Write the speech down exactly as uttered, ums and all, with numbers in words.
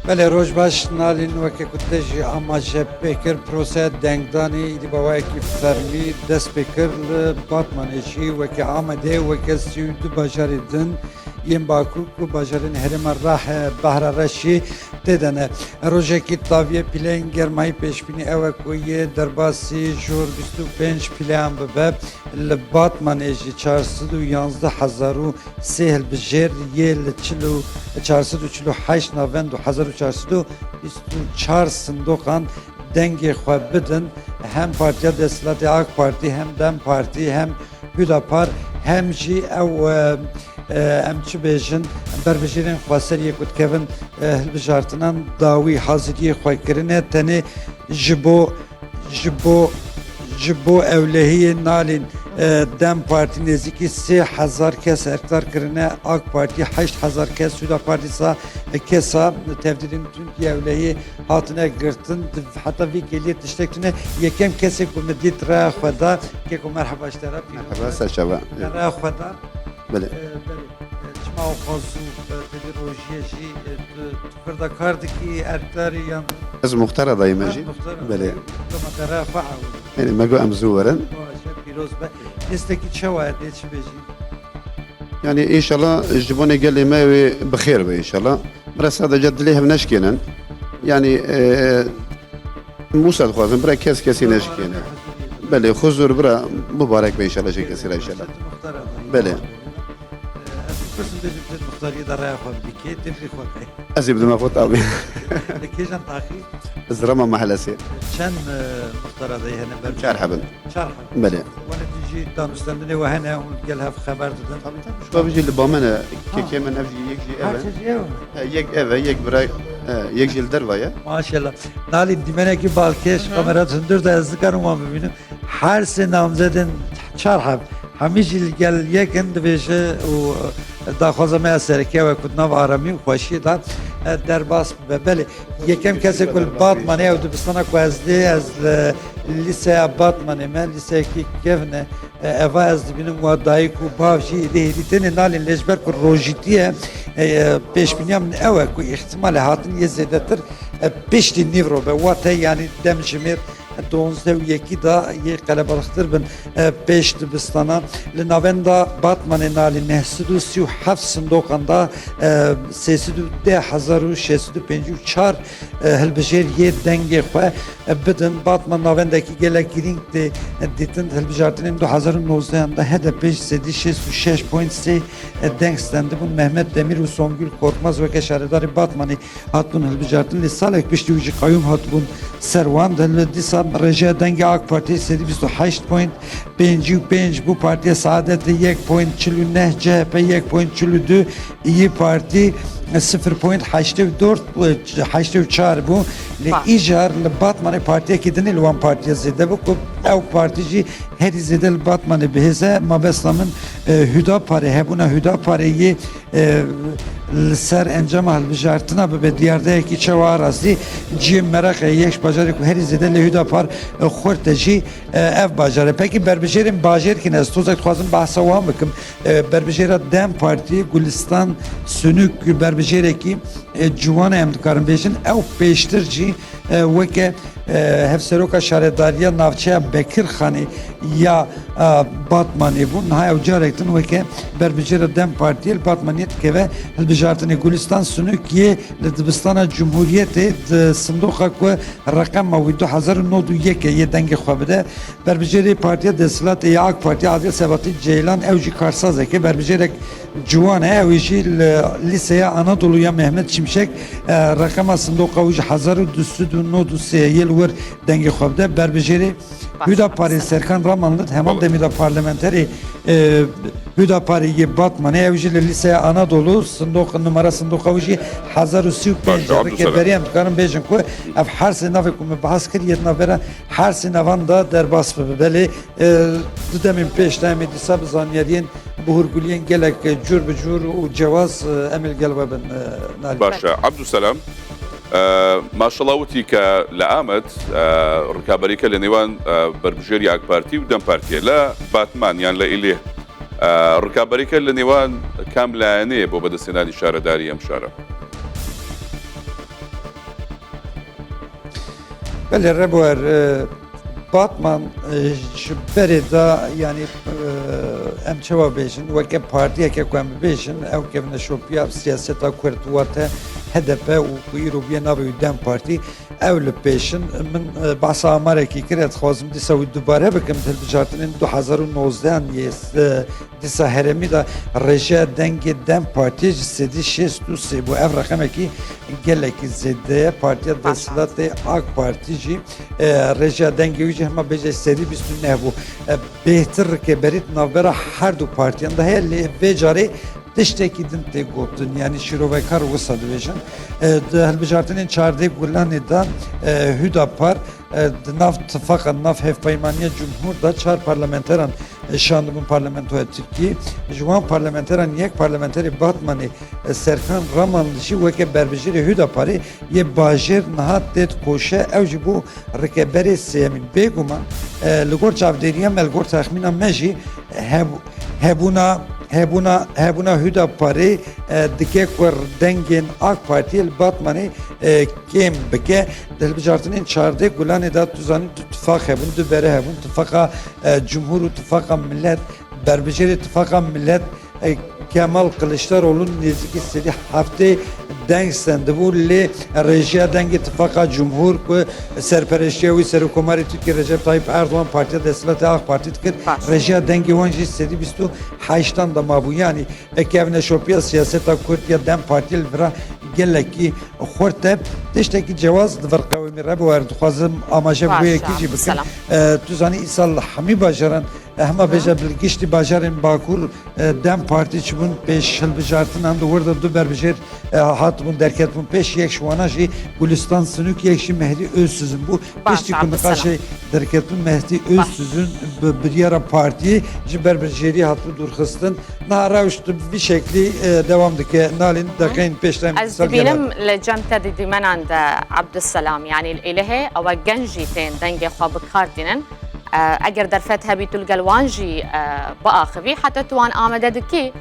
Belê, roj baş Nalîn, weke ku te jî amaje pê kir, proseya dengdanê îdî bi awayekî fermî dest pê kir. Li Batmanê jî weke Amedê, weke sî û du bajarê din yên Bakur ku bajarên herêma Rah-, Behra Reş jî tê de ne. Rojekî taviyê pîleyên germayî pêşbînî ew e ku yê derbasî ji wir bîst û pênc pîleyan bibe. Li Batmanê jî çar sed û yanzdeh hezar û sê hilbijêr yê li çil û, çar sed û çil û heşt navend û hezar û çar sed û bîst û çar sindoqan dengê xwe bidin. Hem Partiya Desthilatê AK Partî, hem DEM Partî, hem Hudapar, hem jî ew, e, e, em çi bêjin, berbijêrên xweser yê ku dikevin, e, hilbijartinan dawî haziriyê xwe kirine. Tenê ji bo, ji bo, ji bo ewlehiyê Nalîn, e, DEM Partî nêzîkî sê hezar kes erkdar kirine, AK Partî heşt hezar kes, Hudapar dîsa, e, kesa tevdîrên tund yê ewlehiyê hatine girtin. Di, heta vî kêliyê tiştek tune. Yekem kesê ku min dît raya xwe da, keko merheba ji te re, pîroz Merheba, be. Serçava. Raya xwe da. Belê. E, belê. E, çima o xwazû, e, te di rojiyê jî, e, tu, tu vir de kar dikî, erkdarî yan? Ez muxtara dayî me Ha, jî. Muxtara Belê. dayî. Dema te raya xwe ewil. Yanî me got em zû werin. Baş e, pîroz be. Dêstekî çawa ye, dê çi bêjî? Yanî înşallah ji bonê gelê me wê bi xêr be înşallah. Min re sadece dilê hev neşkênin. Yanî, e, Wisa dixwazim, bira kes kesî neşikêne. Belê, huzur bira mubarek be înşallah, ji kesî re înşallah. Belê. Ez ê bidime xwe tabi. Li kêjan taxî? Zirama Mehelesê. Çend, e, muxtara de hene ber? Çar hebin. Çar heb. Belê. Wan ê jî danûstendinê we hene, hûn gel hev xeber didin? Tabii, tabii. Şu an jî li ba me ne, Ha. kekê min ev jî, yek jî ev e. Her şey ev mi? He, yek ev e, yek bira, he, yek jî li derva ye. Maşallah. Nalîn, dîmenekî balkêş, Hı hı. kamera hundir de ez dikarim wan bibînim. Her sê namzedên çar heb, hemî jî li gel yek in, dibêje û daxwaza me ya sereke ew e ku di nav aramî û xweşiyê de, e, derbas bibe. Belê, yekem kesê ku li Batmanê ew dibistana ku ez dê, ez li lîseya Batmanê me, lîseyekî kevn e, e, eva ez dibînim wa dayik û bav jî êdî hêdî têne nalîn lê ji ber ku rojîtî ye, e, e, pêşbîniya min ew e ku îhtimalê hatin yê zêdetir, e, piştî nîvro be. Wate yanî demjimêr duwazdeh û yekî da yê qelebalixtir bin, e, pêş dibistana. Li navenda Batmanê nalî neh sed û sî û heft sindoqan da, e, sê sed û deh hezar û şeş sed û pêncî û çar, e, hilbijêr yê dengê xwe, e, bidin. Batman navendekî gelek girîng tê, e, dîtin. Hilbijartinên du hezar û nozdeh da H D P ji sedî şêst û şeş point sê, e, deng stendibûn. Mehmet Demîr û Songül Korkmaz weke şaredarê Batmanê hatibûn hilbijartin, lê salek piştî wî jî qeyûm hatibûn ser wan. Di li dîsa rêjeya dengê AK Partiyê sedî bîst û heşt point pêncî û pênc bû, Partiya Saadetê yek point çil û neh, C H P yek point çil û du, İYİ Parti sifir point heştê û dört, heştê û çar bû. Lê Ba. îcar li Batmanê partiyekî din ê li wan partiya zêde bû ku ew partî jî herî zêde li Batmanê bihêze. Mabesta min, e, Hüdaparê, hebûna Hüdaparê yê e, li ser encama hilbijartina bibe diyardeyekî çawa rastî cihê meraqê yek ji bajarê ku herî zêde li Hüdapar, e, xurt e jî, e, ev bajar e. Pekî berbijêrên bajêr kî ne? Ez tozek dixwazim behsa wan bikim. E, berbijêra DEM Partiyê Gulistan Sunuk berbijêrekî, e, ciwan e, em dikarin bêjin. Ew pêştir jî, e, weke e, Hevseroka Şaredariya Navçeya Bekirxanê ya, e, Batmanê bû. Niha ew carek din weke berbijêra DEM Partiyê li Batmanê dikeve hilbijartinê. Gulistan Sunuk yê li dibistana Cumhuriyetê di sindoqa ku reqema wî du hezar û nod û yek e yê dengê xwe bide. Berbijêrê Partiya Desthilatê ya AK Partî Adil Sebatî Ceylan, ew jî karsazek e. Berbijêrek ciwan e, ew ê jî li Lîseya Anadolu ya Mehmet Şimşek, e, reqema sindoqa wî ji hezar û du sed û nod û sê yê li wir dengê xwe bide. Berbijêrê Hüdaparê Serkan Ramanlı, heman demî de parlamenterê, e, Hüdaparê yê Batmanê, ew jî li Lîseya Anadolu, sindoq, numara sindoqa wî jî hezar û sî û pênc e. Bike berê em dikarin bêjin ku ev her sê navê ku me bahs kir yê di navbera her sê navan de derbas bibe. Belê, e, du demên pêş de em ê dîsa bi zanyariyên bihurguliyên gelek cûr bi cûr û cewaz, e, em ê li gel we bin, e, Nalî. Baş e, Ebdulselam. E, maşallah witî ke li Amed, e, rikaberîke li nêwan, e, berbijêrî AK Partî û DEM Partiyê. Li Batman yan li Îlih, e, rikaberîke li nêwan kam layenê bo bedestênanî şaredarî em şara? Belê Rebwer, e, Batman, e, ji berê de, yanî, e, em çawa bêjin, weke partiyeke ku em bibêjin, ew kevneşopiya siyaseta Kurd wate H D P û ku îro bûye navê wî DEM Partî, ew li pêş in. Min, e, behsa amarekî kir, ez dixwazim dîsa wî dubare bikim. Di hilbijartinên du hezar û nozdeh an yê, e, dîsa herêmî de rêjeya dengê DEM Partiyê ji sedî şêst û sê bû. Ev reqemekî gelekî zêde ye. Partiya desthilatê AK Partî jî, e, rêjeya dengê wî jî hema bêje sedî bîst û neh bû. E, bêhtir rikeberî di navbera her du partiyan de heye, lê vê carê tiştekî din tê gotin, yanî şîrovekar wisa dibêjin. E, di hilbijartinên çardeh Gulanê de, e, Hüdapar, e, di nav tifaqa, di nav hevpeymaniya Cumhur de çar parlamenteran, e, şandibûn parlamentoya Tirkiyê. Ji wan parlamenteran yek parlamenterê Batmanê, e, Serkan Ramanli jî weke berbijêrê Hüdaparê yê bajêr niha tê dikoşe. Ew jî bû rikeberê sêyemîn. Bêguman, e, li gor çavdêriya me, li gor texmîna me jî heb-, hebûna, hebûna, hebûna Hüdaparê, e, dike ku dengên AK Partiyê li Batmanê, e, kêm bike. Di hilbijartinên çardeh Gulanê de tu zanî du tifaq hebûn, du bere hebûn, tifaqa, e, Cumhur û tifaqa Millet. Berbijêrê tifaqa Millet, e, Kemal Kılıçdaroğlu nêzîkî sedî heftê deng sendibû, lê rêjeya dengê tifaqa Cumhur ku serpereştiya wî Serokkomarê Tirkiyê Recep Tayyip Erdoğan, Partiya Desthilatê AK Partî dikir, Baş. Rêjeya dengê wan jî sedî bîst û heştan de mabû. Yanî, e, kevneşopiya siyaseta Kurd ya DEM Partî li vira gelekî xurt e. Tiştekî cewaz li vir qewimî Rebwer dixwazim amaje bi Baş, wê yekî jî bikim. Selam. E, tu zanî îsal li hemî bajaran, e, hema Hı. bêje bi giştî bajarên Bakur, e, DEM Partî çibûn pêş hilbijartinan, di wir de du berbijêr, e, hatibûn derketibûn pêş, yek ji wana jî Gulistan Sinûk, yek jî Mehdî Özsüzün bû. Baş, Piştî ku Abdulselam. niqaşê derketibûn, Mehdî Baş. Özsüzün bi biryara partiyê ji berbijêrî hatibû dûrxistin. Niha rewş bi vî şeklî, e, dewam dike. Nalîn, Hı. deqeyên pêş de em Ez îsal dibînim gelhat. Li cem te di dîmenan de Abdulselam, yanî li Êlihê ew genc jî tên dengê xwe bi kar tînin. E, eger derfet hebî tu li gel wan jî, e, biaxivî, heta tu wan amade dikî,